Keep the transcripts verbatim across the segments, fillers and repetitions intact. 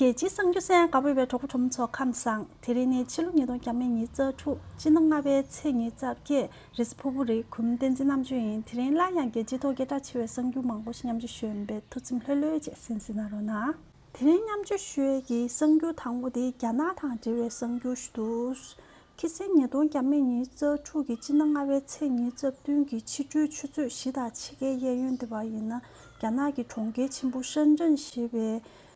རྒྱལ་སྤྱིའི་གསར་འགྱུར་གསན་གནང་ག་པར་ཡོད་པའི་གྲོགས་པོ་གྲོགས་མོ་ཚོ་ཁམས་བཟང་། དེ་རིང་ནི་ཕྱི་ལོ་ཉིས་སྟོང་བརྒྱ་མེད་ཉི་ཤུ་རྩ་དྲུག་སྤྱི་ཟླ་ལྔ་པའི་ཚེས་ཉི་ཤུ་རྩ་བརྒྱད། རེས་གཟའ་ཕུར་བུ་རེད། གུང་སྟོན་འཛིན་རྣམ་དཔྱོད་ཡིན། དེ་རིང་སླར་ཡང་རྒྱལ་སྤྱིའི་ཐོག་སྐད་གྲགས་ཆེ་བའི་གསར་འགྱུར་མང་པོ་ཞིག་མཉམ་སྤྱོད་ཞུ་ཡིན་པས་ཐུགས་སེམས་ལྷོད་ལྷོད་བྱས་གསན་གཟིགས་གནང་རོགས་གནང་། དེ་རིང་མཉམ་སྤྱོད་ཞུ་ཡས་ཀྱི་གསར་འགྱུར་དང་པོ་དེ་རྒྱ་ནག་དང་འབྲེལ་བའི་གསར་འགྱུར་ཞིག་འདུག་ཁ་སང་ཉིས་སྟོང་བརྒྱ་མེད་ཉི་ཤུ་རྩ་དྲུག་གི་སྤྱི་ཟླ་ལྔ་པའི་ཚེས་ཉི་ཤུ་རྩ་བདུན་གྱི་ཕྱི་དྲོའི་ཆུ་ཚོད་བཞི་དང་ཕྱེད་ཀའི་གཡས་གཡོན་དེ་བར་ཡིན་ན། རྒྱ་ནག་གི་གྲོང་ཁྱེར་ཆེན་པོ་ཧྲེན་ཀྲེན་ཞེས་པའི་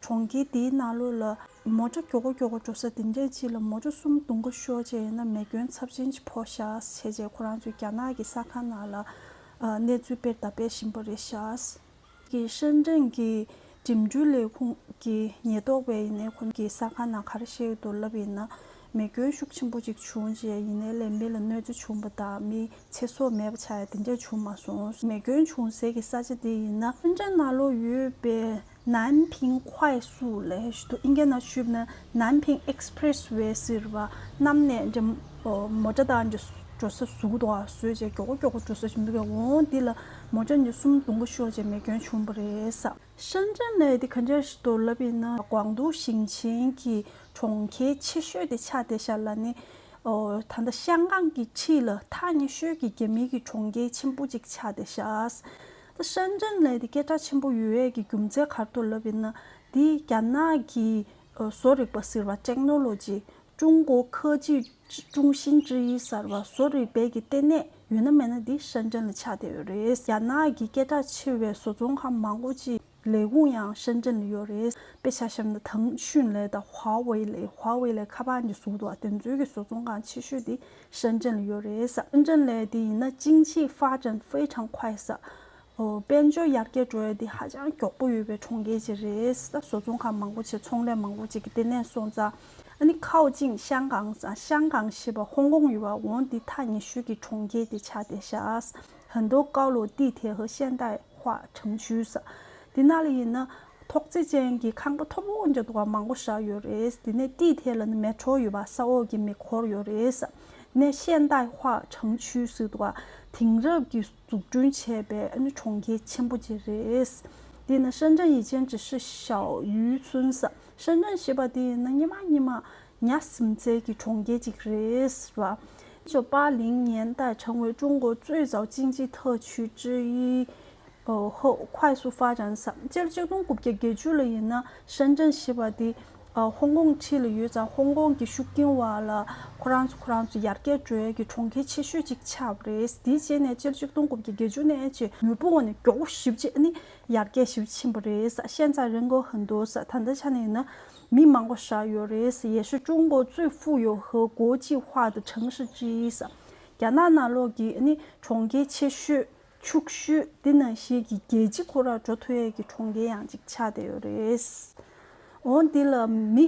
གྲོང་ཁྱེར་དེའི་ནང་ལོགས་ལ་མོ་ཊ་མགྱོགས་པོ་མགྱོགས་པོ་འགྲོ་ས་དེ་འདྲས་ཅིག་ལ་མོ་ཊ་གསུམ་རྡུང་ག་ཤོར་བྱས་ཡིན་ན་མེ་སྐྱོན་ཚབས་ཆེན་ཅིག་ཕོག་ཤག་བྱས་རྗེས་ཁོ་རང་ཚོས་རྒྱ་ནག་གི་གསར་ཁང་ནང་ལ་ཨ་གནས་ཚུལ་སྤེལ་དང་སྤེལ་བཞིན་པ་རེད་ཤག་གི་ཧྲེན་ཀྲེན་གྱི་འགྲིམ་འགྲུལ་ལས་ཁུངས་ཀྱི་ཉེན་རྟོག་པས་ཡིན་ནའི་ཁོང་གི་གསར་ཁང་ནང་ག་རེ་བཤད་ཀྱི་འདུག་ལབ་ཡིན་ན། མེ་སྐྱོན་ཤུགས་ཆེན་པོ་ཅིག་བྱུང་རྗེས་ཡིན་ནའི་ལས་མི་ལ་གནོད་འཚེ་བྱུང་བ་དང་མི་ཚེ་སྲོག་མེད་པ་ཆགས་ཡ་དེ་འདྲས་བྱུང་མ་སོང་། མེ་སྐྱོན་བྱུང་སའི་གི་ས་ཆ་དེ་ཡིན་ན་ཧྲེན་ཀྲེན་ནང་ལོགས་ཡོད་པའི་ནན་ཕིང་ཁུའེ་སུ་ལབ་ཞིག་འདུག་ཨིན་སྐད་ནང་ཞུས་ན་ནན་ཕིང་ཨེགས་པི་རེ་སི་ཝེ་ཟེར་བ། གནམ་ནས་འགྲིམ་མོ་ཊ་དང་འགྲོ་ས་ཟུག་འདུག་ཨ། བཟོས་བྱས་མགྱོགས་པོ་མགྱོགས་པོ་འགྲོ་ས་ཞིག་འདུག་གས། འོང་འདི་ལ་མོ་ཊ་འདི་གསུམ་རྡུང་ག་ཤོར་བྱས་མེ་སྐྱོན་བྱུང་བ་རེད་ས། ཧྲེན་ཀྲེན་ལབ་ཡ་དེ་ག་འདྲ་ཞིག་འདུག་ལབ་ཡིན་ན་ཀོང་ཏུའུ་ཞིང་ཆེན་གྱི་གྲོང་ཁྱེར་ཆེ་ཤོས་དེ་ཆགས་བསྡད་ཤག་ལ་ནི། ཨོ་ད་ལྟ་ཤང་ཀང་གི་འཁྲིས་ལ་ཐག་ཉེ་ཤོས་ཀྱི་རྒྱ་མིའི་གི་གྲོང་ཁྱེར་ཆེན་པོ་ཅིག་ཆགས་བསྡད་ཤག་ད་ཧྲེན་ཀྲེན་ལབ་ཡ་དེ་སྐད་གྲགས་ཆེན་པོ་ཡོད་ཡས་ཀྱི་རྒྱུ་མཚན་ག་རེ་འདུག་ལབ་ཡིན་ན། དེ་རྒྱ་ནག་གི་ཨོ་བཟོ་རིག་པ་ཟེར་བ་ཊེག་ནོ་ལོ་ཇི། ཀྲུང་གོ་ཁེ་ཅི་ཀྲུང་ཤིན་ཅི་ཡི་ཟེར་བ་བཟོ་རིག་པའི་གི་ལྟེ་གནས་ཡོད་ན་མེད་ན་འདི་ཧྲེན་ཀྲེན་ལ་ཆགས་བསྡད་ཡོད་རེད། རྒྱ་ནག་གི་སྐད་གྲགས་ཆེ་བའི་བཟོ་ཚོང་ཁང་མང་པོ་ཅིག་ལས་ཁུངས་ཡང་ཧྲེན་ཀྲེན་ལ་ཡོད་རེད། དཔེ་ཆ་བཞག་ན་ཐང་ཤུན་ལས་དང་ཧྭ་ཝེ་ལས། ཧྭ་ཝེ་ལས་ཁ་པར་འདི་བཟོ་འདུག་ཨ། དེ་ཚོའི་གི་བཟོ་ཚོང་ཁང་ཆེ་ཤོས་འདི་ཧྲེན་ཀྲེན་ལ་ཡོད་རེད་ས། ཧྲེན་ཀྲེན་ལས་འདི་ཡིན་ན་经济发展非常快ས། ཨོ་དཔལ་འབྱོར་ཡར་རྒྱས་འགྲོ་ཡ་འདི་ཧ་ཅང་མགྱོགས་པོ་ཡོད་པའི་གྲོང་ཁྱེར་ཅིག་རེད། ད་བཟོ་ཚོང་ཁང་མང་པོ་ཅིག་ཚོང་ལས་མང་པོ་ཅིག་གི་ལྟེ་གནས་སོང་ཙང་། ཨ་ནི་靠近香港ས། ཤང་ཀང་ཞེས་པ་ཧོང་ཀོང་ཡོད་པ། འོང་འདི་ཐག་ཉེ་ཤོས་ཀྱི་གྲོང་ཁྱེར་དེ་ཆགས་བསྡད་ཤག很多高楼地铁和现代化城区ས། འདི་ནང་ལ་ཡིན་ན་ཐོག་བརྩེགས་ཅན་གྱི་ཁང་པ་མཐོ་པོ་འདྲ་འདུག་པ་མང་པོ་བཞག་ཡོད་རེད། འདི་ནས་地铁ལ་ནི་མེ་ཊོ་ཡོད་པ། ས་འོག་གི་མེ་འཁོར་ཡོད་རེད་ས། ནས་现代化城区ཟེར་འདུག་པ། དེང་རབས་ཀྱི་འཛུགས་སྐྲུན་བྱས་པའི་ཨ་ནི་གྲོང་ཁྱེར་ཆེན་པོ་ཅིག་རེད། འདི་ནི་深圳已经只是小渔村ས།深圳ཞེས་པ་འདི་ཡིན་ན་སྔོན་མ་སྔོན་མ་ཉ་ཟིན་ཚད་ཀྱི་གྲོང་ཁྱེར་ཅིག་རེད་ཟེར་བ། 一九八零年代成为中国最早经济特区之一。 ཨོ་ཧོ་快速发展ས། སྤྱི་ལོ་ཆིག་སྟོང་དགུ་བརྒྱ་བརྒྱད་ཅུ་ལ་ཡིན་ན་深圳ཞེས་པ་འདི་ཨ་ཧོང་ཀོང་འཁྲིས་ལ་ཡོད་ཙང་ཧོང་ཀོང་གི་ཤུགས་རྐྱེན་འོག་ལ་ཁོ་རང་ཚོ་ཁོ་རང་ཚོ་ཡར་རྒྱས་འགྲོ་ཡས་ཀྱི་གྲོང་ཁྱེར་ཆེ་ཤོས་ཅིག་ཆགས་པ་རེད། དེའི་རྗེས་ནས་སྤྱི་ལོ་ཆིག་སྟོང་དགུ་བརྒྱ་བརྒྱད་ཅུ་ནས་ཅིག་མྱུར་པོ་འོག་ནས་མགྱོགས་པོ་ཞེ་པོ་ཅིག་ཨ་ནི་ཡར་རྒྱས་ཞེ་པོ་ཕྱིན་པ་རེད་ས། 现在人口很多ས། ད་ལྟ་ཆ་ནས་ཡིན་ན་མི་མང་པོ་བཞག་ཡོད་རེད་ས། 也是中国最富有和国际化的城市之一ས། རྒྱ་ནག་ནང་ལོགས་ཀྱི་ཨ་ནི་གྲོང་ཁྱེར་ཆེ་ཤོས། ཕྱུག་ཤོས་འདི་ནང་བཞིན་གྱི་རྒྱལ་སྤྱི་ཁོ་ར་འགྲོ་ཐུབ་ཡས་ཀྱི་གྲོང་ཁྱེར་ཡང་ཅིག་ཆགས་བསྡད་ཡོད་རེད། འོ་འདི་ལ་མི་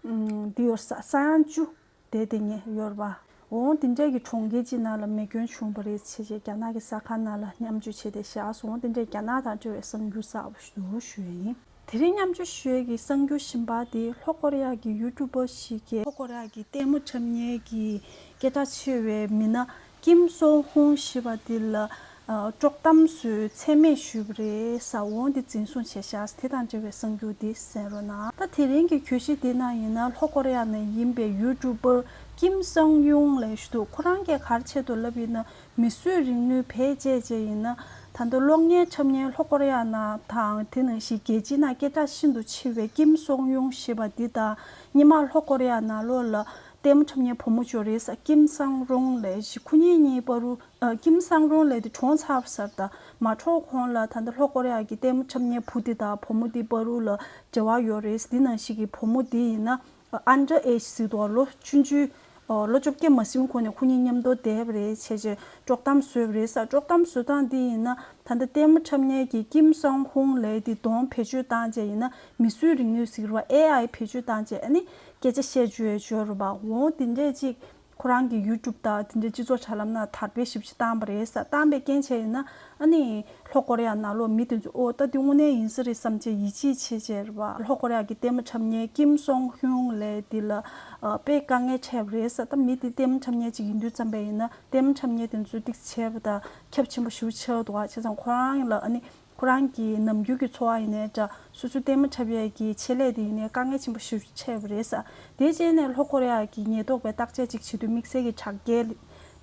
ཨམ་འདི་ཡོད་ས་ས་ཡ་བཅུ་བསྡད་དེ་ཉེ་ཡོད་རེད་པ། འོ་འདི་འདྲས་ཀྱི་གྲོང་ཁྱེར་གཅིག་ནང་ལ་མེ་སྐྱོན་བྱུང་བ་རེད་བྱས་རྗེས་རྒྱ་ནག་གི་གསར་ཁང་ནང་ལ་མཉམ་སྤྱོད་བྱས་ཏེ་བཞག་སོང་། འོ་འདི་འདྲས་རྒྱ་ནག་དང་འབྲེལ་བའི་གསར་འགྱུར་གསར་པ་ཞིག་ཞུ་ཡིན། དེ་རིང་མཉམ་སྤྱོད་ཞུ་ཡས་ཀྱི་གསར་འགྱུར་གཞན་པ་དེ་ལྷོ་ཀོ་རི་ཡ་གི་ཡུ་ཊུབ་པར་ཞིག་གིས་ལྷོ་ཀོ་རི་ཡ་གི་ལྟད་མོ་འཁྲབ་མཁན་གྱི་སྐད་གྲགས་ཆེ་བའི་མི་སྣ་ཀིམ་སོང་ཧུང་ཞེས་པ་དེ་ལ་ཨ་དཀྲོག་གཏམ་བཟོས་མཚན་སྨད་ཞུས་པ་རེད་ས། འོ་འདི་འཛིན་བཟུང་བྱས་ཤག་དེ་དང་འབྲེལ་བའི་གསར་འགྱུར་འདི་གསན་རོགས་གནང་། ད་དེ་རིང་གི་གྱོད་གཞི་འདི་ནང་ཡིན་ན་ལྷོ་ཀོ་རི་ཡ་ནས་ཡིན་པའི་ཡུ་ཊུབ་པར་ཀིམ་སོང་ཧུང་ལབ་ཞིག་འདུག་ཁོ་རང་གིས་ག་རེ་བྱས་འདུག་ལབ་ཡིན་ན། མིས་བཟོས་རིག་ནུས་བེད་སྤྱད་བྱས་ཡིན་ན། ད་ལྟ་གློག་བརྙན་འཁྲབ་མཁན་ལྷོ་ཀོ་རི་ཡ་ནང་དང་དེ་ནང་བཞིན་རྒྱལ་སྤྱིའི་ནང་སྐད་གྲགས་ཤིན་ཏུ་ཆེ་བའི་ཀིམ་སོང་ཡུང་ཞེས་པ་འདི་དང་སྔོན་མ་ལྷོ་ཀོ་རི་ཡ་ནང་ལོགས་ལ་ལྟད་མོ་འཁྲབ་མཁན་བུ་མོ་ཅིག་ཡོད་རེད་ས། ཀིམ་སང་རུང་ལབ་ཞིག་ཁོ་གཉིས་གཉིས་བར་དུ་ཨ་ཀིམ་སང་རུང་ལབ་དེ་གྲོངས་ཚར་བ་ས་རེད། ད་མ་འཕྲོག་གོང་ལ་ད་ལྟ་ལྷོ་ཀོ་རི་ཡ་གི་ལྟད་མོ་འཁྲབ་མཁན་བུ་དེ་དང་བུ་མོ་དེ་བར་དུ་ལ་འབྲེལ་བ་ཡོད་རེད། འདི་ནང་བཞིན་གྱི་བུ་མོ་དེ་ཡིན་ན། Under age ཟེར་དུས་ལོ་ཆུང་ཆུང་། ལོ་བཅོ་བརྒྱད་མ་ཟིན་གོང་ནས་ཁོ་གཉིས་མཉམ་དུ་བསྡད་པ་རེད་བྱས་བྱས་དཀྲོག་གཏམ་བཟོས་པ་རེད་ས། དཀྲོག་གཏམ་བཟོ་སྟངས་འདི་ཡིན་ན་ད་ལྟ་ལྟད་མོ་འཁྲབ་མཁན་གྱི་ཀིམ་སོང་ཧུང་ལབ་དེ་གདོང་བེད་སྤྱོད་བཏང་བྱས་ཡིན་ན་མིས་བཟོས་རིག་ནུས་ཟེར་བ་ཨེ་ཨའི་བེད་སྤྱོད་བཏང་བྱས་ཨ་ནི་སྐད་ཆ་བཤད་བཅུག་ཡས་བྱས་རེད་པ། འོ་དེ་འདྲས་ཅིག་ཁོ་རང་གི་ཡུ་ཊུབ་དང་དེ་འདྲའི་སྤྱི་ཚོགས་དྲ་ལམ་ནང་དར་སྤེལ་ཞེ་པོ་ཅིག་བཏང་པ་རེད་ས། བཏང་པའི་རྐྱེན་བྱས་ཡིན་ན་ཨ་ནི་ལྷོ་ཀོ་རི་ཡ་ནང་ལོགས་མི་དེ་ཚོས་ཨོ་ད་འདི་དངོས་གནས་ཡིན་ས་རེད་བསམ་བྱས་ཡིད་ཆེས་བྱས་བྱས་རེད་པ། ལྷོ་ཀོ་རི་ཡ་གི་ལྟད་མོ་འཁྲབ་མཁན་ཀིམ་སོང་ཧུང་ལབ་དེ་ལ་ཨ་དཔེ་དཀའ་ངལ་འཕྲད་པ་རེད་ས། ད་མི་དེ་ལྟད་མོ་འཁྲབ་མཁན་ཅིག་ཡིན་དུས་ཙམ་པ་ཡིན་ན་ལྟད་མོ་འཁྲབ་མཁན་དེ་ཚོས་ཏིག་བྱས་པ་དང་ཁྱབ་ཆེན་པོ་ཞེ་པོ་ཆགས་འདུག་ཨ། བྱས་ཙང་ཁོ་རང་ལ་ཨ་ནི་ ཁོ་རང་གི་ནམ་རྒྱུན་གྱི་འཚོ་བ་ཡིན་ནའི་འདྲ། སོ་སོའི་ལྟད་མོ་འཁྲབ་ཡས་ཀྱི་ཆེད་ལས་དེ་ཡིན་ནའི་དཀའ་ངལ་ཆེན་པོ་ཞིག་འཕྲད་པ་རེད་ས། དེ་རྗེས་ནས་ལྷོ་ཀོ་རི་ཡ་གི་ཉེན་རྟོག་པས་བརྟག་དཔྱད་ཅིག་བྱེད་དུས་དམིགས་བསལ་གྱི་དྲག་རྒྱལ་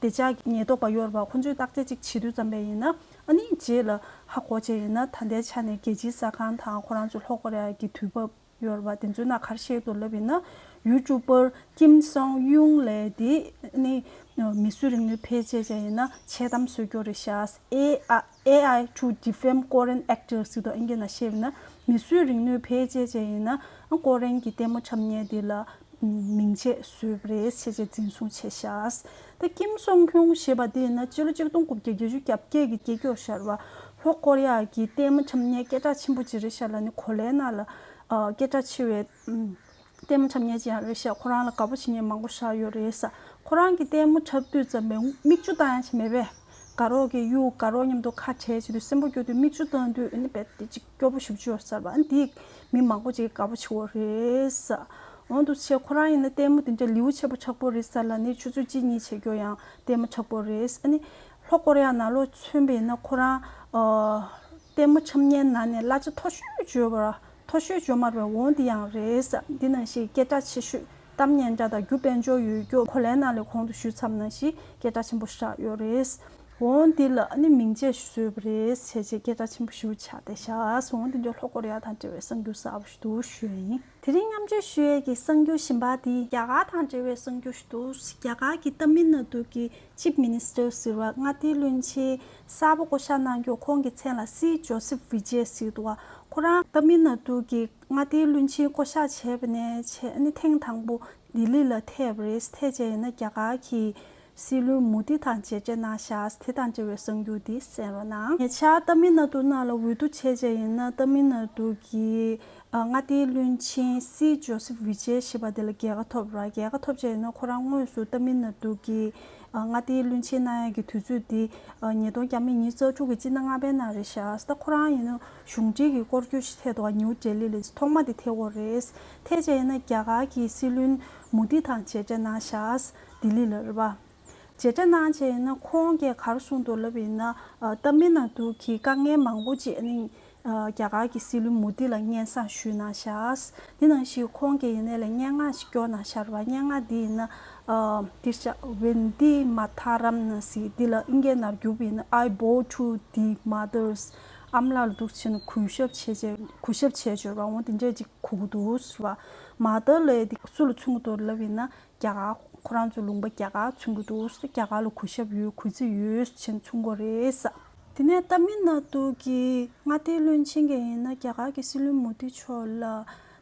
བདེ་འཇགས་ཀྱི་ཉེན་རྟོག་པ་ཡོད་རེད་པ། ཁོ་ཚོས་བརྟག་དཔྱད་ཅིག་བྱེད་དུས་ཙམ་པས་ཡིན་ན། ཨ་ནི་རྗེས་ལ་ཧ་གོ་བྱས་ཡིན་ན། ད་ལྟའི་ཆ་ནས་རྒྱལ་སྤྱིའི་གསར་ཁང་དང་ཁོ་རང་ཚོ་ལྷོ་ཀོ་རི་ཡ་གི་དུས་བབ་ཡོད་རེད་པ། དེ་ཚོའི་ནང་ག་རེ་བཤད་འདུག་ལབ་ཡིན་ན། ཡུ་ཊུབ་པར་ཀིམ་སོང་ཡུང་ལབ་དེ་ནི་མིས་བཟོས་རིག་ནུས་བེད་སྤྱད་བྱས་ཡིན་ན་འཆལ་གཏམ་བཟོ་རྒྱུ་རེད་ཤག་ཨེ་ཨའི། ཨེ་ཨའི་to defame Korean actors ཟེར་དུས་ཨིན་སྐད་ནང་བཤད་ན། མིས་བཟོས་རིག་ནུས་བེད་སྤྱད་བྱས་ཡིན་ན་ཀོ་རན་གྱི་ལྟད་མོ་འཁྲབ་མཁན་དེ་ལ་མིང་ཆད་བཟོས་པ་རེད་ཟེར་བྱས་འཛིན་བཟུང་བྱས་ཤག་ད་ཀིམ་སོང་ཁྱུང་ཞེས་པ་དེ་ཡིན་ན་ཕྱི་ལོ་ཆིག་སྟོང་དགུ་བརྒྱ་བརྒྱད་ཅུ་གྱ་བརྒྱད་ཀྱི་སྐྱེས་མཆོག་ཤར་བ། ལྷོ་ཀོ་རི་ཡ་གི་ལྟད་མོ་འཁྲབ་མཁན་སྐད་གྲགས་ཆེན་པོ་ཅིག་རེད་ཤག་ལ་ནི་གོ་ལའི་ནང་ལ་ཨ་སྐད་གྲགས་ཆེ་བའི་ཨུམ་ལྟད་མོ་འཁྲབ་མཁན་ཅིག་ཡང་རེད་ཤག་ཁོ་རང་ལ་དགའ་པོ་བྱེད་མཁན་མང་པོ་ཞིག་ཡོད་རེད་ས། ཁོ་རང་གི་ལྟད་མོ་འཁྲབ་དུས་ཙམ་པའི་མིག་ཆུ་བཏང་ཡ་ཞིག་མེད་པས། དགའ་རོགས་ཀྱིས་གཡུག་དགའ་རོགས་མཉམ་དུ་ཁ་བྲལ་བྱེད་དུས་སེམས་པ་སྐྱོ་དུས་མིག་ཆུ་བཏང་དུས་ཨ་ནི་རྦད་དེ་ཅིག་སྐྱོ་པོ་ཞེ་པོ་ཅིག་ཡོད་ས་རེད་པ། ཨ་ནི་དེ་མི་མང་པོ་ཅིག་དགའ་པོ་བྱེད་ཀྱི་ཡོད་རེད་ས། འོ་འདུག་བྱས་ཁོ་རང་ཡིན་ན་ལྟད་མོ་དེ་འདྲ་ལེའུ་ཆེ་པོ་ཆགས་པོ་རེད་ས་ལ་ནི་ཆུ་ཚོད་གཅིག་གཉིས་བྱེད་རྒྱུ་ཡང་ལྟད་མོ་ཆགས་པོ་རེད། ཨ་ནི་ལྷོ་ཀོ་རི་ཡ་ནང་ལོགས་མཚོན་པ་ཡིན་ན་ཁོ་རང་ཨ་ལྟད་མོ་འཁྲབ་མཁན་ནང་ནས་གླ་ཆ་མཐོ་ཤོས་བརྗོད་པ། མཐོ་ཤོས་བརྗོད་མ་རེད་པ། འོ་འདི་ཡང་རེད་ས། འདི་ནང་བཞིན་སྐད་གྲགས་ཆེ་ཤོས་གཏམ་སྙན་གྲགས་དང་རྒྱུ་དཔལ་འབྱོར་ཡོད་རྒྱུ་གོ་ལའི་ནང་ལ་གོང་དུ་ཞུས་ཚར་བ་ནང་བཞིན་སྐད་གྲགས་ཆེན་པོ་ཞིག་ཡོད་རེད། འོ་འདི་ལ་ཨ་ནི་མིང་ཆད་བཟོས་པ་རེད་ཟེར་བྱས་སྐད་གྲགས་ཆེན་པོ་ཞིག་ཆགས་བསྡད་ཤག་འོ་འདི་འདྲ་ལྷོ་ཀོ་རི་ཡ་དང་འབྲེལ་བའི་གསར་འགྱུར་གསར་པ་ཞིག་འདུག་ཞུ་ཡ་ཡིན། དེ་རིང་མཉམ་སྤྱོད་ཞུ་ཡས་ཀྱི་གསར་འགྱུར་གཞན་པ་དེ་རྒྱ་གར་དང་འབྲེལ་བའི་གསར་འགྱུར་ཞིག་འདུག་རྒྱ་གར་གྱི་ཏ་མིལ་ནཱ་ཏུ་གི་Chief Minister ཟེར་བ་མངའ་སྡེའི་བློན་ཆེན་གསར་པ་བསྐོ་གཞག་གནང་རྒྱུ། ཁོང་གི་མཚན་ལ་སི་ཇོ་སེབ་བི་ཇེ་ཟེར་འདུག་པ། ཁོ་རང་ཏ་མིལ་ནཱ་ཏུ་གི་མངའ་སྡེའི་བློན་ཆེན་བསྐོ་གཞག་བྱས་པ་ནས་བྱས་ཨ་ནི་ཐེངས་དང་པོ་ལྡི་ལི་ལ་ཐེབས་པ་རེད། ཐེབས་བྱས་ཡིན་ན་རྒྱ་གར་གྱི་སྲིད་བློན་མོ་དི་དང་མཇལ་འཕྲད་གནང་ཤག་དེ་དང་འབྲེལ་བའི་གསར་འགྱུར་འདི་གསན་རོགས་གནང་། ཉེ་ཆར་ཏ་མིལ་ནཱ་ཏུ་ནང་ལ་འོས་བསྡུ་བྱས་བྱས་ཡིན་ན་ཏ་མིལ་ནཱ་ཏུ་གི་ཨ་མངའ་སྡེའི་བློན་ཆེན་སི་ཇོ་སེབ་བི་ཇེ་ཞེས་པ་དེ་ལ་རྒྱལ་ཁ་ཐོབ་ར། རྒྱལ་ཁ་ཐོབ་བྱས་ཡིན་ན་ཁོ་རང་དངོས་སུ་ཏ་མིལ་ནཱ་ཏུ་གི་ཨ་མངའ་སྡེའི་བློན་ཆེན་གནང་ཡས་ཀྱི་དུས་ཚོད་འདི་ཨ་ཉིས་སྟོང་ཉི་ཤུ་རྩ་དྲུག་གི་སྤྱི་ཟླ་ལྔ་པའི་ནང་རེད་ཤག་ད་ཁོ་རང་ཡིན་ན་གཞུང་འབྲེལ་གྱི་སྐོར་སྐྱོད་ཞིག་ཐད་དུ་ནིའུ་ཌེ་ལི་ལ་ཐོག་མ་དེ་ཐད་ཀྱི་ཡོད་རེད། ཐད་བྱས་ཡིན་ན་རྒྱ་གར་གྱི་སྲིད་བློན་མོ་དི་དང་མཇལ་འཕྲད་གནང་ཤག་ལྡི་ལི་ལ་རེད་པ། མཇལ་འཕྲད་གནང་བྱས་ཡིན་ན་ཁོང་གིས་ག་རེ་གསུངས་འདུག་ལབ་ཡིན་ན། ཨ་ཏ་མིལ་ནཱ་ཏུ་གི་དཀའ་ངལ་མང་པོ་ཅིག་ཨ་ནི་ཨ་རྒྱ་གར་གྱི་སྲིད་བློན་མོ་དི་ལ་སྙན་སེང་ཞུས་གནང་ཤག་དེ་ནང་བཞིན་ཁོང་གིས་ཡིན་ནའི་ལ་སྙན་ངག་ཞིག་སྐྱོར་གནང་ཤག་རེད་པ། སྙན་ངག་འདི་ཡིན་ན་ཨ་འདི་ཤག Vande Mataram ཟེར། འདི་ལ་ཨིན་སྐད་ནང་བསྒྱུར་བ་ཡིན་ན། I bow to the mothers. ཨ་མ་ལགས་ལ་འདུག་བྱས་ནས་གུས་ཞབས་བྱེད་བྱས། གུས་ཞབས་བྱས་བྱས་ར། འོ་དེ་འདྲས་ཅིག་གོ་གི་འདུག་ཟེར་བ། མ་ཏར་ལབ་ཡས་འདི་སུ་ལ་མཚོན་གྱི་འདུག་ལབ་ཡིན་ན། རྒྱ་གར། ཁོ་རང་ཚོ་ལུང་པ་རྒྱ་གར་མཚོན་གྱི་འདུག་རྒྱ་གར་ལ་གུས་ཞབས་ཡོད། གུས་བརྩི་ཡོད་ཅེས་མཚོན་གྱི་རེད་ས། དེ་ནས་ཏ་མིལ་ནཱ་ཏུ་གི་མངའ་སྡེའི་བློན་ཆེན་གྱིས་ཡིན་ན་རྒྱ་གར་གྱི་སྲིད་བློན་མོ་དི་མཆོག་ལ་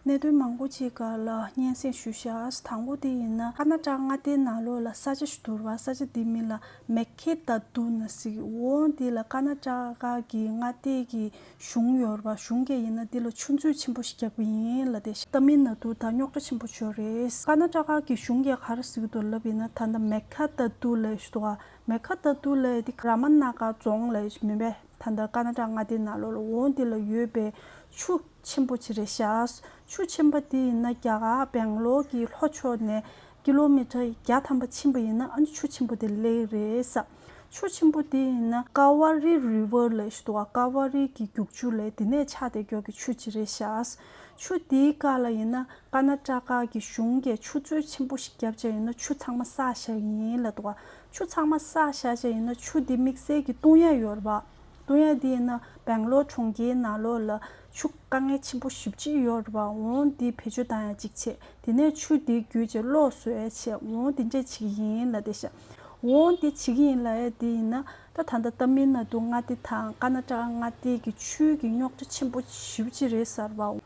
གནད་དོན་མང་པོ་ཅིག་སྒང་ལ་སྙན་སེང་ཞུས་ཤག་དང་པོ་དེ་ཡིན་ན་ཀར་ནཱ་ཊ་ཀ་མངའ་སྡེའི་ནང་ལོགས་ལ་ས་ཆ་ཞིག་འདུག་ར། ས་ཆ་དེའི་མིང་ལ་མེ་ཁེ་ད་ཏུ་ན་ཟེར། འོ་འདི་ལ་ཀར་ནཱ་ཊ་ཀ་གི་མངའ་སྡེ་གི་གཞུང་ཡོད་རེད་པ། གཞུང་གིས་ཡིན་ན་འདི་ལ་ཆུ་མཛོད་ཆེན་པོ་ཞིག་བརྒྱབ་ཀྱི་ཡིན་ལབ་བསྡད་ཤག་ཏ་མིལ་ནཱ་ཏུ་ད་རྙོག་དྲ་ཆེན་པོ་བྱུང་རེད། ཀར་ནཱ་ཊ་ཀ་གི་གཞུང་གིས་ག་རེ་ཟེར་གྱི་འདུག་ལབ་ཡིན་ན། ད་ལྟ་མེ་ཁ་ད་ཏུ་ལབ་ཡས་ཞིག་འདུག་ག་མེ་ཁ་ད་ཏུ་ལབ་ཡས་འདི་ར་མ་ན་ག་རྫོང་ལབ་ཡས་ཞིག་མིན་པས། ད་ལྟ་ཀར་ནཱ་ཊ་ཀ་མངའ་སྡེའི་ནང་ལོགས་ལ། འོ་འདི་ལ་ཡོད་པའི་ཆུ་ཆེན་པོ་ཅིག་རེད་ཤག་ཆུ་ཆེན་པོ་འདི་ཡིན་ན་རྒྱ་གར་སྦེང་ལོར་གྱི་ལྷོ་ཕྱོགས་ནས་ཀི་ལོ་མི་ཊར་བརྒྱ་ཐམ་པ་ཕྱིན་པ་ཡིན་ན་ཨ་ནི་ཆུ་ཆེན་པོ་དེ་སླེབས་རེད་ས། ཆུ་ཆེན་པོ་དེ་ཡིན་ན་ཀ་ཝ་རི་རི་ཝར་ལབ་ཡས་ཞིག་འདུག་ག་ཀ་ཝ་རི་གི་རྒྱུག་ཆུ་ལབ་ཡས་དེ་ནས་ཆགས་བསྡད་ཀྱོག་གི་ཆུ་ཅིག་རེད་ཤག་ཆུ་དེའི་སྒང་ལ་ཡིན་ན་ཀར་ནཱ་ཊ་ཀ་གི་གཞུང་གིས་ཆུ་མཛོད་ཆེན་པོ་ཞིག་བརྒྱབ་བྱས་ཡིན་ན་ཆུ་ཚང་མ་བསགས་བཞག་ཡིན་ལབ་འདུག་ག་ཆུ་ཚང་མ་བསགས་བཞག་བྱས་ཡིན་ན་ཆུ་དེ་དམིགས་བསལ་གྱི་བཏུང་ཡ་ཡོད་རེད་པ། བཏུང་ཡ་དེ་ཡིན་ན་སྦེང་ལོར་གྲོང་ཁྱེར་ནང་ལོགས་ལ་ཆུ་དཀའ་ངལ་ཆེན་པོ་ཞེ་པོ་ཅིག་ཡོད་རེད་པ། འོ་འདི་བེད་སྤྱོད་བཏང་ཡ་གཅིག་བྱས། དེ་ནས་ཆུ་དེ་བརྒྱུད་བྱས་གློག་བཟོ་ཡ་བྱས། འོ་དེ་འདྲས་བྱེད་ཀྱི་ཡིན་ལབ་བསྡད་ཤག་འོ་འདི་བྱེད་ཀྱི་ཡིན་ལབ་ཡ་དེ་ཡིན་ན། ད་ད་ལྟ་ཏ་མིལ་ནཱ་ཏུ་མངའ་སྡེ་དང་ཀར་ནཱ་ཊ་ཀ་མངའ་སྡེ་གི་ཆུ་གི་རྙོག་དྲ་ཆེན་པོ་ཞེ་པོ་ཅིག་རེད་ཟེར་བ།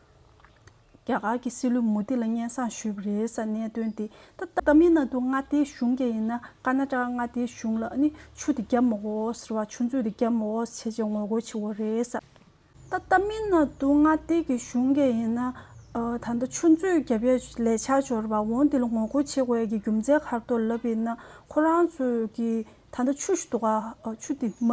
རྒྱ་གར་གྱི་སྲིད་བློན་མོ་དི་ལ་སྙན་སེང་ཞུས་པ་རེད་ཟེར། གནད་དོན་དེ་ད་ཏ་མིལ་ནཱ་ཏུ་མངའ་སྡེའི་གཞུང་གིས་ཡིན་ན་ཀར་ནཱ་ཊ་ཀ་མངའ་སྡེའི་གཞུང་ལ་ཨ་ནི་ཆུ་དེ་བརྒྱབ་མ་དགོས་ཟེར་བ། ཆུ་མཛོད་དེ་བརྒྱབ་མ་དགོས་བྱས་བྱས་ངོ་རྒོལ་བྱེད་དགོས་རེད་ཟེར། ད་ཏ་མིལ་ནཱ་ཏུ་མངའ་སྡེ་གི་གཞུང་གིས་ཡིན་ན་ཨ་ད་ལྟ་ཆུ་མཛོད་བརྒྱབ་ཡས་ལས་འཆར་འབྱོར་བ། འོ་འདི་ལ་ངོ་རྒོལ་བྱེད་དགོས་ཡས་ཀྱི་རྒྱུ་མཚན་ག་རེ་འདུག་ལབ་ཡིན་ན། ཁོ་རང་ཚོའི་གི་ད་ལྟ་ཆུ་ཞིག་འདུག་ག་ཆུ་དེ་མ་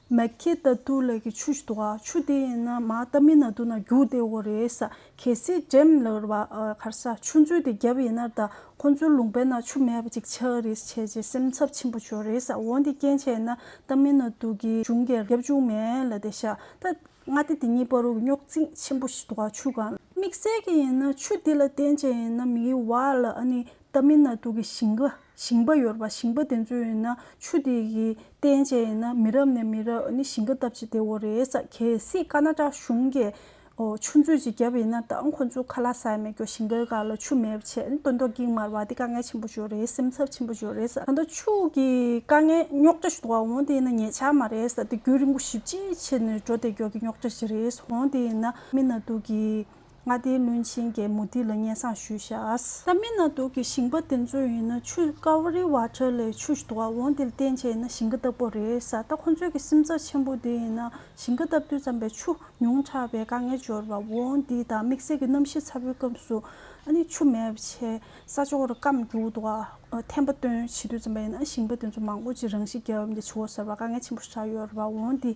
མེ་ཁེ་ད་ཏུ་ལབ་ཀྱི་ཆུ་ཞིག་འདུག་ག་ཆུ་དེ་ཡིན་ན་མར་ཏ་མིལ་ནཱ་ཏུ་ནང་རྒྱུག་བསྡད་ཡོད་རེད་ས། གལ་སྲིད་ཌེམ་ལབ་རེད་པ། ཨ་ག་རེ་ཟ། ཆུ་མཛོད་དེ་བརྒྱབ་ཡིན་ན་ད་ཁོ་ཚོའི་ལུང་པའི་ནང་ཆུ་མེད་པ་ཅིག་ཆགས་རེད་བྱས་བྱས་སེམས་འཚབ་ཆེན་པོ་བྱུང་རེད་ས། འོ་འདི་རྐྱེན་བྱས་ན་ཏ་མིལ་ནཱ་ཏུ་གི་གཞུང་གིས་རྒྱབ་བཅུག་མེད་ལབ་བསྡད་ཤག་ད་ མངའ་སྡེ་དེ་གཉིས་བར་དུ་རྙོག་འཛིང་ཆེན་པོ་ཞིག་འདུག་ག་ཆུ་སྒང་། དམིགས་བསལ་གྱི་ཡིན་ན་ཆུ་འདི་ལ་བརྟེན་བྱས་ཡིན་ན་མི་ཡི་བར་ལ་ཨ་ནི་ཏ་མིལ་ནཱ་ཏུ་གི་ཞིང་ཁ་ཞིང་པ་ཡོད་རེད་པ། ཞིང་པ་དེ་ཚོ་ཡིན་ན་ཆུ་དེ་གི་བརྟེན་བྱས་ཡིན་ན་མི་རབས་ནས་མི་རབས་ཨ་ནི་ཞིང་ཁ་བཏབ་བྱས་བསྡད་ཡོད་རེད་ས། གལ་སྲིད་ཀ་ན་ཌ་གཞུང་གིས་ཨོ་ཆུ་མཛོད་ཅིག་བརྒྱབ་ཡིན་ན་ད་ཁོ་ཚོ་ཁ་ལག་ཟ་ཡ་མེད་རྒྱུ། ཞིང་ཁའི་སྒང་ལ་ཆུ་མེད་པ་བྱས་ནས་སྟོན་ཐོག་སྐྱེ་གི་མ་རེད་པ། དེ་དཀའ་ངལ་ཆེན་པོ་ཞིག་རེད། སེམས་འཚབ་ཆེན་པོ་ཞིག་རེད་ས། ད་ལྟ་ཆུ་གི་དཀའ་ངལ་རྙོག་དྲ་ཞིག་འདུག་ག་འོན་ཏེ་ཡིན་ན་ཉེ་ཆར་མ་རེད་ས། དེ་རྒྱུན་རིང་པོ་ཞེ་པོ་ཅིག་ཕྱིན་ནས་འགྲོ་བསྡད་རྒྱུ་གི་རྙོག་དྲ་ཞིག་རེད། འོན་ཏེ་ཡིན་ན་མི་ནཱ་ཏུ་གི་མངའ་སྡེའི་བློན་ཆེན་གྱིས་མོ་དི་ལ་སྙན་སེང་ཞུས་ཤག་ཏ་མིལ་ནཱ་ཏུ་གི་ཞིང་པ་དེ་ཚོ་ཡིན་ན་ཆུ་ཀ་ཝ་རི་ཝ་ཊར་ལབ་ཆུ་ཞིག་འདུག་ག་འོན་ཏེ་ལ་བརྟེན་བྱས་ཡིན་ན་ཞིང་ཁ་བཏབ་དགོས་རེད་ས། ད་ཁོ་ཚོའི་གི་སེམས་འཚབ་ཆེན་པོ་དེ་ཡིན་ན་ཞིང་ཁ་བཏབ་དུས་ཙམ་པའི་ཆུ་ཉུང་དྲགས་པའི་དཀའ་ངལ་ཅིག་ཡོད་རེད་པ། འོན་ཏེ་ད་དམིགས་བསལ་གྱི་གནམ་གཤིས་ཚ་པོའི་སྐབས་སུ་ཨ་ནི་ཆུ་མེད་པ་བྱས་ས་ཕྱོགས་རུ་སྐམ་འགྲོ་གི་འདུག་ག་ཐན་པ་བཏོན་བྱེད་དུས་ཙམ་པ་ཡིན་ན་ཞིང་པ་དེ་ཚོ་མང་པོ་ཅིག་རང་ཤི་རྒྱག་ཡ་འདི་བྱེད་དགོས་ས་རེད་པ། དཀའ་ངལ་ཆེན་པོ་ཞིག་ཆགས་ཡོད་རེད་པ། འོན་ཏེ་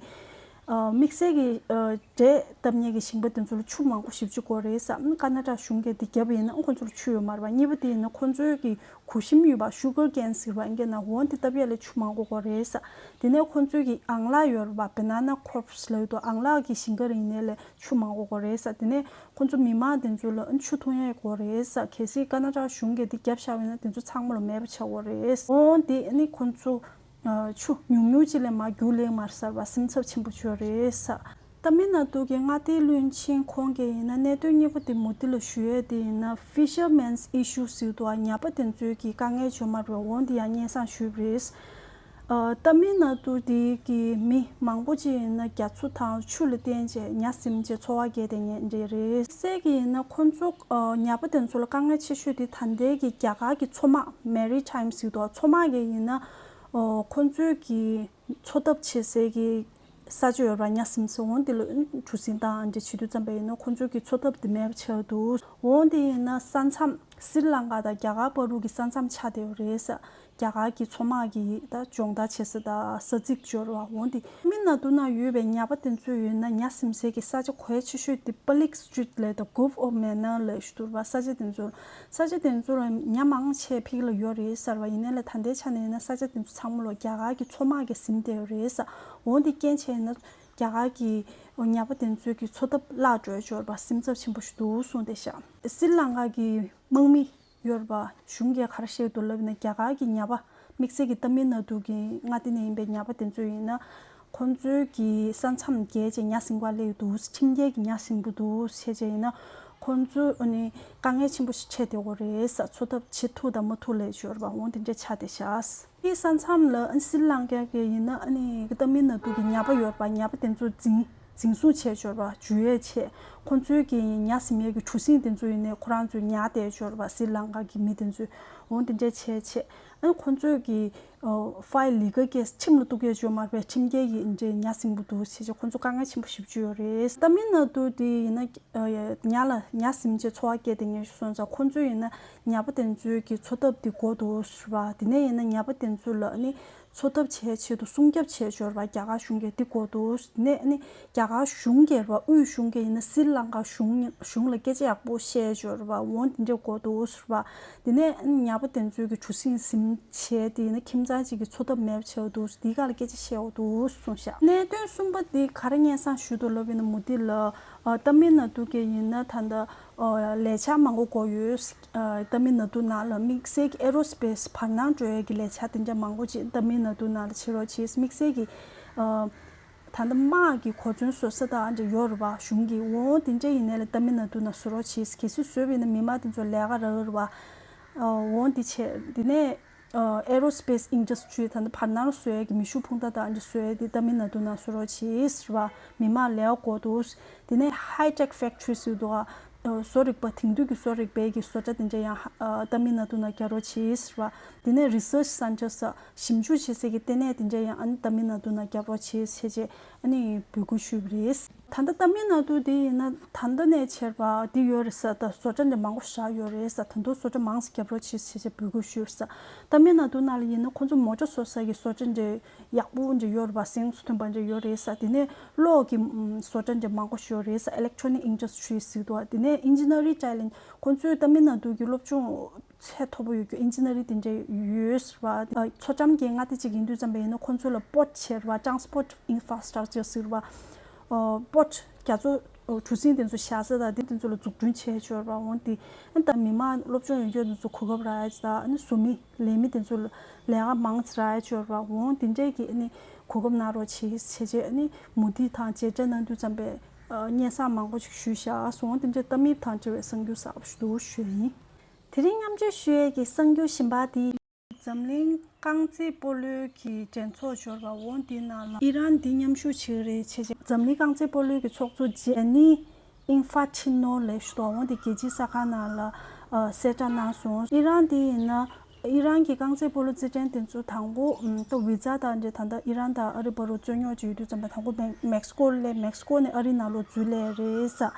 ཨ་དམིགས་བསལ་གྱི་ཨ་འབྲས་བཏབ་མཁན་གྱི་ཞིང་པ་དེ་ཚོ་ལ་ཆུ་མང་པོ་ཞེ་པོ་ཅིག་དགོས་རེད་ས། ཨ་ནི་ཀ་ན་ཌ་གཞུང་གིས་འདི་བརྒྱབ་པ་ཡིན་ན་ཁོ་ཚོ་ལ་ཆུ་ཡོད་མ་རེད་པ། གཉིས་པ་དེ་ཡིན་ན་ཁོ་ཚོའི་གི་གོ་ཤིམ་ཡོད་པ། ཤུ་གར་ཀེན་ཟེར་བ་ཨིན་སྐད་ནང་། འོན་ཏེ་བཏབ་ཡ་ལ་ཆུ་མང་པོ་དགོས་རེད་ས། དེ་ནས་ཁོ་ཚོའི་གི་ཨང་ལག་ཡོད་རེད་པ། བྷ་ན་ན་ཀོརབ་ལབ་ཡོད་དོ། ཨང་ལག་གི་ཞིང་ཁ་རེ་ཡིན་ནའི་ལ་ཆུ་མང་པོ་དགོས་རེད་ས། དེ་ནས་ཁོ་ཚོ་མི་མང་དེ་ཚོ་ལ་ཨ་ནི་ཆུ་འཐུང་ཡ་དགོས་རེད་ས། གལ་སྲིད་ཀ་ན་ཌ་གཞུང་གིས་འདི་བརྒྱབ་བཞག་པ་ཡིན་ན་དེ་ཚོ་ཚང་མ་ལ་མེད་པ་ཆགས་ཡོད་རེད། འོན་ཏེ་ཨ་ནི་ཁོ་ཚོ་ཨ་ཆུ་ཉུང་ཉུང་ཅིག་ལས་མར་རྒྱུག་ལེན་མ་རེད་ས་རེད་པ། སེམས་འཚབ་ཆེན་པོ་ཅིག་ཡོད་རེད་ས། ཏ་མིལ་ནཱ་ཏུ་གི་མངའ་སྡེའི་བློན་ཆེན་ཁོང་གིས་ཡིན་ན་གནད་དོན་གཉིས་པོ་དེ་མོ་དི་ལ་ཞུ་ཡས་དེ་ཡིན་ན་ཕི་ཤར་མེན་ཨི་ཤུ་ཟེར་འདུག་ག་ཉ་པ་དེ་ཚོའི་གི་དཀའ་ངལ་ཅིག་ཡོད་མ་རེད་པ། འོན་ཏེ་ཡང་སྙན་སེང་ཞུས་པ་རེད། ཨ་ཏ་མིལ་ནཱ་ཏུ་དེ་གི་མི་མང་པོ་ཅིག་ཡིན་ན་རྒྱ་མཚོ་དང་ཆུ་ལ་བརྟེན་བྱས་ཉ་ཟིམ་བྱས་འཚོ་བ་སྐྱེལ་བསྡད་མཁན་རེད། གསལ་གི་ཡིན་ན་ཁོ་ཚོ་ཨ་ཉ་པ་དེ་ཚོ་ལ་དཀའ་ངལ་ཆེ་ཤོས་དེ་ད་ལྟའི་གི་རྒྱ་གར་གི་མཚོ་དམག་མེ་རི་ཊའིམ་ཟེར་འདུག་ག་མཚོ་དམག་གིས་ཡིན་ན་ཨ་ཁོ་ཚོའི་གི་འཚོ་ཐབས་བྱེད་སའི་གི་ས་ཆ་ཡོད་རེད་པ། ཉ་ཟིམ་ས། འོན་ཏེ་ལ་གྲུ་གཟིངས་བཏང་འདྲ་བྱེད་དུས་ཙམ་པ་ཡིན་ན་ཁོ་ཚོའི་གི་འཚོ་ཐབས་དེ་མེད་པ་ཆགས་འདུག་འོན་ཏེ་ཡིན་ན་ས་མཚམས་སི་རི་ལང་ཀ་དང་རྒྱ་གར་བར་དུ་གི་ས་མཚམས་ཆགས་བསྡད་ཡོད་རེད་ས། རྒྱ་གར་གྱི་མཚོ་དམག་གིས་ད་སྦྱོང་བརྡར་བྱེད་ས་དང་ས་ཚིགས་ཅིག་ཡོད་རེད་པ། འོན་ཏེ་ཏ་མིལ་ནཱ་ཏུ་ནང་ཡོད་པའི་ཉ་པ་དེ་ཚོ་ཡིན་ན་ཉ་ཟིམ་སའི་གི་ས་ཆ་གལ་ཆེ་ཤོས་དེ་པ་ལིག་སི་ཊི་རིཊ་ལབ་དང་གྷོབ་ཨོཕ་མེ་ནར་ལབ་ཞིག་འདུག་རེད་པ། ས་ཆ་དེ་ཚོ་ས་ཆ་དེ་ཚོ་ལ་ཉ་མང་ཆེ་ཕ་གི་ལ་ཡོད་རེད་ས་རེད་པ། ཡིན་ནའི་ལ་ད་ལྟའི་ཆ་ནས་ཡིན་ན་ས་ཆ་དེ་ཚོ་ཚང་མ་ལ་རྒྱ་གར་གྱི་མཚོ་དམག་གིས་ཟིན་བསྡད་ཡོད་རེད་ས། འོན་ཏེ་རྐྱེན་བྱས་ན་རྒྱ་གར་གྱི་ཉ་པ་དེ་ཚོའི་གི་འཚོ་ཐབས་བརླག་འགྲོ་ཡ་ཅིག་ཡོད་རེད་པ། སེམས་འཚབ་ཆེན་པོ་ཞིག་འདུག་གསུངས་བསྡད་ཤག་སི་རི་ལང་ཀ་གི་དམག་མི་ཡོད་རེད་པ། གཞུང་གིས་ག་རེ་བཤད་འདུག་ལབ་ན་རྒྱ་གར་གྱི་ཉ་པ་དམིགས་བསལ་གྱི་ཏ་མིལ་ནཱ་ཏུ་གི་མངའ་སྡེ་ནས་ཡིན་པའི་ཉ་པ་དེ་ཚོ་ཡིན་ན་ཁོང་ཚོའི་གི་ས་མཚམས་བརྒལ་བྱས་ཉ་ཟིན་པ་སླེབས་འདུག་ཁྲིམས་འགལ་གྱི་ཉ་ཟིན་པ་འདུག་བྱས་བྱས་ཡིན་ན་ཁོང་ཚོ་ཨ་ནི་དཀའ་ངལ་ཆེན་པོ་ཞིག་འཕྲད་བསྡད་ཡོད་རེད་ས། འཚོ་ཐབས་བྱེད་ཐུབ་དང་མ་ཐུབ་ལབ་ཡ་ཅིག་ཡོད་རེད་པ། འོ་དེ་འདྲ་ཆགས་བསྡད་ཤག་དེའི་ས་མཚམས་ལ་ཨ་ནི་སི་རི་ལང་ཀ་གི་ཡིན་ན་ཨ་ནི་ཏ་མིལ་ནཱ་ཏུ་གི་ཉ་པ་ཡོད་རེད་པ། ཉ་པ་དེ་ཚོ་འཛིན་འཛིན་བཟུང་བྱས་ཡོད་རེད་པ། འཇུ་ཡས་བྱས་ཁོང་ཚོའི་གི་ཉ་ཟིན་ཡས་ཀྱི་གྲུ་གཟིངས་དེ་ཚོ་ཡིན་ནའི་ཁོ་རང་ཚོས་ཉར་བསྡད་ཡོད་རེད་པ། སི་རི་ལང་ཀ་གི་མི་དེ་ཚོས། འོ་དེ་འདྲ་བྱས་བྱས་ཨ་ནི་ཁོང་ཚོའི་གི་ཨ་ཕའི་ལི་གལ་ཀེ་སི་ཁྲིམས་ལ་གཏུག་ཡས་ཅིག་ཡོད་མ་རེད་པས། ཁྲིམས་འགལ་གྱི་འདྲའི་ཉ་ཟིན་པ་འདུག་ཟེར་བྱས་ཁོང་ཚོ་དཀའ་ངལ་ཆེན་པོ་ཞེ་པོ་ཅིག་ཡོད་རེད། ཏ་མིལ་ནཱ་ཏུ་དེ་ཡིན་ན་ཨ་ཉ་ལ་ཉ་ཟིན་བྱས་འཚོ་བ་སྐྱེལ་བསྡད་མཁན་ཞིག་སོང་ཙང་ཁོང་ཚོས་ཡིན་ན་ཉ་པ་དེ་ཚོའི་གི་འཚོ་ཐབས་དེ་དགོས་འདུག་ཟེར་བ། དེ་ནས་ཡིན་ན་ཉ་པ་དེ་ཚོ་ལ་ཨ་ནི་འཚོ་ཐབས་བྱེད་ཆེད་དུ་སྲུང་སྐྱོབ་བྱས་ཡོད་རེད་པ། རྒྱ་གར་གཞུང་གིས་དེ་དགོས་འདུག་དེ་ནས་ཨ་ནི་རྒྱ་གར་གཞུང་གིས་རེད་པ། དབུས་གཞུང་གིས་ཡིན་ན་སི་རི་ལང་ཀ་གཞུང་གཞུང་ལ་སྐད་ཆ་ཡག་པོ་བཤད་ཡོད་རེད་པ། འོ་དེ་འདྲ་དགོས་འདུག་ཟེར་བ། དེ་ནས་ཨ་ནི་ཉ་པ་དེ་ཚོའི་གི་གྲུ་གཟིངས་ཟིན་བྱས་དེ་ཡིན་ན་ཁྱིམ་ཚང་གཅིག་གི་འཚོ་ཐབས་མེད་པ་བྱས་འདུག་དེའི་སྒང་ལ་སྐད་ཆ་བཤད་འདུག་གསུངས་ཤག་གནད་དོན་གསུམ་པ་དེ་ག་རེ་སྙན་སེང་ཞུས་འདུག་ལབ་ཡིན་ན་མོ་དི་ལ་ཨ་ཏ་མིལ་ནཱ་ཏུ་གི་ཡིན་ན་ད་ལྟ་ཨ་ལས་འཆར་མང་པོ་དགོས་ཡོད། ཨ་ཏ་མིལ་ནཱ་ཏུ་ནང་ལ་དམིགས་བསལ་གྱི་ཨེ་རོ་སི་པེ་སི་བར་སྣང་འགྲོ་ཡས་ཀྱི་ལས་འཆར་དེ་འདྲ་མང་པོ་ཅིག་ཏ་མིལ་ནཱ་ཏུ་ནང་ལ་བྱེད་རོགས་བྱེད། དམིགས་བསལ་གྱི་ཨ་ད་ལྟ་དམག་གི་གོ་མཚོན་བཟོ་ས་དང་འདྲ་ཡོད་རེད་པ། གཞུང་གི་འོ་དེ་འདྲ་ཡིན་ནའི་ལ་ཏ་མིལ་ནཱ་ཏུ་ནང་བཟོ་རོགས་བྱེད། གལ་སྲིད་བཟོས་པ་ཡིན་ན་མི་མང་དེ་ཚོ་ལས་ཀ་རག་གི་རེད་པ། ཨ་འོ་དེ་བྱས་དེ་ནས་ཨ་ཨེ་རོ་སི་པེ་སི་ཨིན་ཌ་སི་ཊི་རི་ད་ལྟ་བར་སྣང་བཟོ་ཡས་ཀྱི་མེ་ཤུགས་འཕུར་མདའ་དང་འདྲ་བཟོ་ཡས་དེ་ཏ་མིལ་ནཱ་ཏུ་ནང་བཟོ་རོགས་བྱེད་ཟེར་བ། མི་མང་ལས་ཀ་དགོས་འདུག་དེ་ནས་ཧའི་ཊེག་ཕེག་ཊི་རི་ཟེར་འདུག་ག་ཨ་བཟོ་རིག་པ་དེང་དུས་ཀྱི་བཟོ་རིག་པའི་གི་བཟོ་གྲྭ་དེ་འདྲ་ཡང་ཧ་ཨ་ཏ་མིལ་ནཱ་ཏུ་ནང་རྒྱག་རོགས་བྱེད་ཟེར་བ། དེ་ནས་རི་སར་ཆི་སེན་ཊར་ཟེར་ཞིབ་འཇུག་བྱེད་སའི་གི་ལྟེ་གནས་དེ་འདྲ་ཡང་ཨ་ནི་ཏ་མིལ་ནཱ་ཏུ་ནང་རྒྱག་རོགས་བྱེད་ཟེར་བྱས་ཨ་ནི་འབོད་སྐུལ་ཞུས་པ་རེད། ད་ལྟ་ཏ་མིལ་ནཱ་ཏུ་དེ་ཡིན་ན་ད་ལྟ་ནས་བྱས་པ་འདི་ཡོད་རེད་ས། ད་བཟོ་གྲྭ་འདྲ་མང་པོ་བཞག་ཡོད་རེད་ས། ད་དུང་བཟོ་གྲྭ་མང་ཙམ་རྒྱབ་རོགས་བྱེད་ཟེར་བྱས་འབོད་སྐུལ་ཞུས་ས། ཏ་མིལ་ནཱ་ཏུ་ནང་ལ་ཡིན་ན་ཁོང་ཚོ་མོ་ཊ་བཟོ་ས་གི་བཟོ་གྲྭ་འདྲ་ཡག་པོ་འདྲ་ཡོད་རེད་པ། གཟེངས་སུ་ཐོན་པ་འདྲ་ཡོད་རེད་ས། དེ་ནས་གློག་གི་ཨམ་བཟོ་གྲྭ་འདྲ་མང་པོ་ཞིག་ཡོད་རེད་ས། ཨི་ལེག་ཊོ་ནིག་ཨིན་ཌ་སི་ཊི་རི་ཟེར་འདུག་དེ་ནས་ཨིན་ཇི་ནི་ཡ་རིང་ཅེ་ལེན་ཇི། ཁོང་ཚོའི་ཏ་མིལ་ནཱ་ཏུ་གི་སློབ་སྦྱོང་ཚད་མཐོ་པོ་ཡོད་རྒྱུ་ཨིན་ཇི་ནི་ཡ་རིང་དེ་འདྲ་ཡོད་ཟེར་བ། མཚོ་འགྲམ་གྱི་མངའ་སྡེ་གཅིག་ཡིན་དུས་ཙམ་པ་ཡིན་ན་ཁོང་ཚོ་ལ་པོར་ཊི་བྱས་རེད་པ། ཊ་རན་སི་པོར་ཊི་ཨིན་ཕ་ར་སི་ཊག་ཅར་ཟེར་བ། པོཊ་རྒྱ་མཚོ་གྲུ་གཟིངས་དེ་ཚོ་བཞག་ས་དང་དེ་དེ་ཚོ་ལ་འཛུགས་སྐྲུན་བྱས་ཡོད་རེད་པ། འོ་དེ་ཨ་ནི་ད་མི་མང་སློབ་སྦྱོང་ཡོད་རྒྱུ་དེ་ཚོ་གོ་སྐབས་རག་ཡ་ཅིག་དང་། ཨ་ནི་བཟོ་མི་ལས་མི་དེ་ཚོ་ལ་ལས་ཀ་མང་ཙམ་རག་ཡ་ཅིག་ཡོད་རེད་པ། འོ་དེ་འདྲས་ཀྱི་ཨ་ནི་གོ་སྐབས་གནང་རོགས་བྱེད་ཟེར་བྱས་ཨ་ནི་མུ་མཐུད་དང་མཇལ་འཕྲད་གནང་དུས་ཙམ་པས་སྙན་སེང་མང་པོ་ཞིག་ཞུས་བཞག་སོང་། འོ་དེ་འདྲས་ད་མིབ་དང་འབྲེལ་བའི་གསར་འགྱུར་གསར་པ་ཞིག་འདུག་ཞུས་ཡིན། དེ་རིང་མཉམ་སྤྱོད་ཞུ་ཡས་ཀྱི་གསར་འགྱུར་གཞན་པ་དེ། འཛམ་གླིང་རྐང་རྩེད་སྤོ་ལོའི་གི་འགྲན་ཚོགས་འབྱོར་བ་འོ་འདི་ནང་ལ་ཨི་རན་འདི་མཉམ་ཞུགས་བྱེད་ཀྱི་རེད་བྱས་བྱས། འཛམ་གླིང་རྐང་རྩེད་སྤོ་ལོའི་གི་ཚོགས་གཙོ་ཇེ་ནི་ཨིན་ཧྥ་ཆི་ནོ་ལབ་ཞུ་དོ། འོ་འདི་རྒྱལ་སྤྱིའི་གསར་ཁང་ནང་ལ་ཨ་གསལ་བསྒྲགས་གནང་སོང་། ཨི་རན་འདི་ཡིན་ན་ཨི་རན་གྱི་རྐང་རྩེད་སྤོ་ལོ་རྩེད་འགྲན་དེ་ཚོ་དང་པོ་ཨམ་ད་ཝི་ཛ་དང་འབྲེལ་ད་ལྟ་ཨི་རན་དང་ཨ་རི་བར་དུ་རྩོད་རྙོག་ཅིག་ཡོད་དུས་ཙམ་པ་དང་པོ་མེག་མེག་སི་ཀོ་སླེབས། མེག་སི་ཀོ་ནས་ཨ་རི་ནང་ལོགས་འཛུལ་སླེབས་རེད་ས།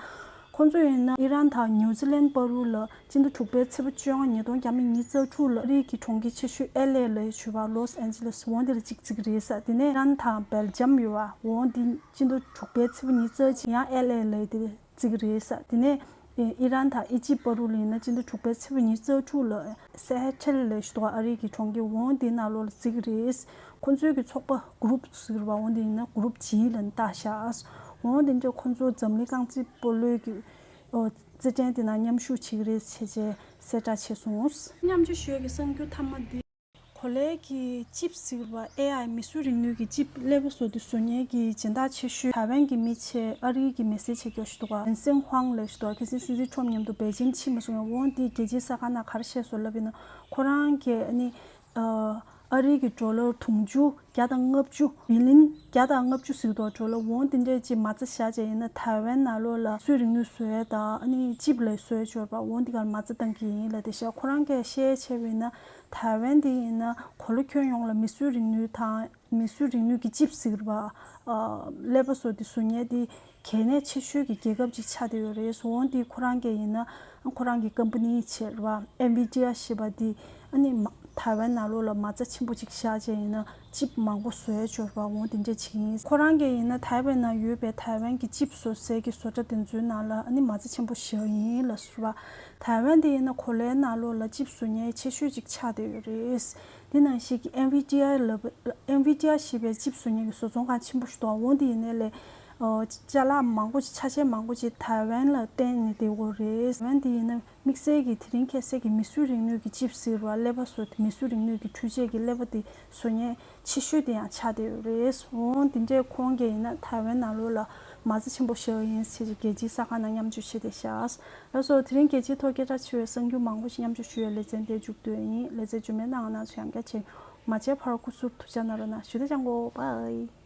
ཁོང་ཚོ་ཡིན་ན་ཨི་རན་དང་ནིའུ་ཛི་ལན་བར་དུ་ལ་སྤྱི་ཟླ་དྲུག་པའི་ཚེས་པ་བཅོ་ལྔ་ཉིས་སྟོང་ཉི་ཤུ་རྩ་དྲུག་ལ་ཨ་རིའི་གི་གྲོང་ཁྱེར་ཆེ་ཤོས་ཨེལ་ཨེ་ལ་ཡོད་པ་ལོས་ཨན་ཇི་ལེས་འོ་འདི་ལ་གཅིག་བརྩི་གི་རེད་ས། དེ་ནས་ཨི་རན་དང་སྦེལ་ཇམ་ཡོད་པ་འོ་འདི་སྤྱི་ཟླ་དྲུག་པའི་ཚེས་པ་ཉི་ཤུ་རྩ་གཅིག་ཡང་ཨེལ་ཨེ་ལ་ཡོད་དེ་བརྩི་གི་རེད་ས། དེ་ནས་ཨི་རན་དང་ཨི་ཇིབ་བར་དུ་ལ་ཡིན་ན་སྤྱི་ཟླ་དྲུག་པའི་ཚེས་པ་ཉི་ཤུ་རྩ་དྲུག་ལ་སེ་ཧེ་ཊལ་ལ་ཞུ་དོ། ཨ་རིའི་གི་གྲོང་ཁྱེར་འོ་འདི་ནང་ལོགས་ལ་བརྩི་གི་རེད། ཁོང་ཚོའི་གི་ཚོགས་པ་གུ་རུབ་ཟེར་བ་འོ་འདི་ཡིན་ན་གུ་རུབ་ཇི་ལ་བཏགས་ཤག་འོ་འདི་འདྲ་ཁོང་ཚོ་འཛམ་གླིང་རྐང་རྩེད་སྤོ་ལོའི་གི་ཨོ་རྩེད་འགྲན་དེ་ནང་མཉམ་ཞུགས་བྱེད་ཀྱི་རེད་ཟེར་བྱས་གསལ་བསྒྲགས་བྱས་སོང་། མཉམ་སྤྱོད་ཞུ་ཡས་ཀྱི་གསར་འགྱུར་མཐའ་མ་འདི། གོ་ལའི་གི་ཅིབ་ཟེར་བ་ཨེ་ཨའི་མིག་ཟུར་རིང་ནུས་ཀྱི་ཅིབ་ཀླད་པ་བཟོ་དུས་བཟོ་མཁན་གྱི་སྦྱིན་བདག་ཆེ་ཤོས་ཐའེ་ཝན་གྱི་མི་ཆེ་ཨ་རིའི་གི་མི་སེར་ཆེ་སྐྱོ་ཞིག་འདུག་ག་ཝན་སེན་ཧུང་ལབ་ཞིག་འདུག་ག་ཁ་སང་སྲིད་འཛིན་ཁྲོམ་མཉམ་དུ་པེ་ཅིན་ཕྱིན་པ་སོང་ཡང་འོང་དེ་རྒྱལ་སྤྱིའི་གསར་ཁང་ནང་ག་རེ་བཤད་སོང་ལབ་ཡིན་ན་ཁོ་རང་གིས་ཨ་ནི་ཨ་རིའི་གི་ཌོ་ལར་དུང་ཕྱུར་བརྒྱ་དང་ལྔ་བཅུ། བི་ལིན་བརྒྱ་དང་ལྔ་བཅུ་ཟེར་དོ་ཌོ་ལར་འོང་དེ་འདྲས་ཅིག་མ་རྩ་བཞག་བྱས་ཡིན་ན་ཐའེ་ཝན་ནང་ལོགས་ལ་སུའི་རིང་ནུས་བཟོ་ཡས་དང་ཨ་ནི་ཅིབ་ལ་བཟོ་ཡས་འབྱོར་པ་འོང་དེ་གར་མ་རྩ་བཏང་གི་ཡིན་ལབ་དེ་བཞག་ཁོ་རང་གིས་བཤད་བྱས་པ་ཡིན་ན་ཐའེ་ཝན་དེ་ཡིན་ན་གོ་ལ་ཁྱོན་ཡོངས་ལ་མིག་ཟུར་རིང་ནུས་དང་མིག་ཟུར་རིང་ནུས་ཀྱི་ཅིབ་ཟེར་བ་ཀླད་པ་བཟོ་དེ་བཟོ་མཁན་དེ་གལ་གནད་ཆེ་ཤོས་ཀྱི་རྒྱལ་ཁབ་ཅིག་ཆགས་བསྡད་ཡོད་རེད། འོང་དེ་ཁོ་རང་གིས་ཡིན་ན་ཁོ་རང་གི་ཀམ་པ་ནི་བྱས་རེད་བ་ཨེན་ཝི་ཌི་ཡ་ཞེས་པ་དེ་ཨ་ནི་མ་ཐའེ་ཝན་ནང་ལོགས་ལ་མ་རྩ་ཆེན་པོ་ཅིག་བཞག་བྱས་ཡིན་ན་ཅིབ་མང་པོ་བཟོ་ཡས་འབྱོར་བ་འོང་དེ་འདྲས་བྱེད་ཀྱི་ཡིན། ཁོ་རང་གིས་ཡིན་ན་ཐའེ་ཝན་ནང་ཡོད་པའི་ཐའེ་ཝན་གྱི་ཅིབ་བཟོ་སའི་གི་བཟོ་གྲྭ་དེ་ཚོའི་ནང་ལ་ཨ་ནི་མ་རྩ་ཆེན་པོ་བཞག་ཡིན་ལབ་ཟེར་བ། ཐའེ་ཝན་དེ་ཡིན་ན་གོ་ལའི་ནང་ལོགས་ལ་ཅིབ་བཟོ་མཁན་ཆེ་ཤོས་ཅིག་ཆགས་བསྡད་ཡོད་རེད། དེ་ནང་བཞིན་གྱི་ཨེན་ཝི་ཌི་ཡ་ལབ་ཨེན་ཝི་ཌི་ཡ་ཞེས་པའི་ཅིབ་བཟོ་མཁན་གྱི་བཟོ་ཚོང་ཁང་ཆེན་པོ་ཞིག་འདུག་འོང་དེ་ཡིན་ནའི་ལས་ཅ་ལག་མང་པོ་ཅིག་ཆ་ཤས་མང་པོ་ཅིག་ཐའེ་ཝན་ལ་བརྟེན་ནས་བསྡད་ཡོད་རེད། ཐའེ་ཝན་དེ་ཡིན་ན་དམིགས་བསལ་གྱི་དེ་རིང་ཁ་སང་གི་མིག་ཟུར་རིང་ནུས་ཀྱི་ཅིབ་ཟེར་བ་ཀླད་པ་བཟོ་དེ་མིག་ཟུར་རིང་ནུས་ཀྱི་འཕྲུལ་ཆས་ཀྱི་ཀླད་པ་དེ་བཟོ་མཁན་ཆེ་ཤོས་དེ་ཡང་ཆགས་བསྡད་ཡོད་རེད། འོང་དེ་འདྲས་ཁོང་གིས་ཡིན་ན་ཐའེ་ཝན་ནང་ལོགས་ལ་མ་རྩ་ཆེན་པོ་བཞག་ཡིན་ཟེར་གྱི་རྒྱལ་སྤྱིའི་གསར་ཁང་ནང་མཉམ་སྤྱོད་བྱས་བསྡད་ཤག་ལགས་སོ། དེ་རིང་རྒྱལ་སྤྱིའི་ཐོག་སྐད་གྲགས་ཆེ་བའི་གསར་འགྱུར་མང་པོ་ཞིག་མཉམ་སྤྱོད་ཞུ་བའི་ལེ་ཚན་དེ་མཇུག་བསྡུས་ཡིན། ལེ་ཚན་རྗེས་མའི་ནང་ང་ང་ཚོ་ཡང་བསྐྱར་མཇལ་ཡོང་། མ་མཇལ་བར་སྐུ་གཟུགས་ཐུགས་ཅག་གནང་རོགས་གནང་ཞུ། ད་ཅང་གོ་བའི།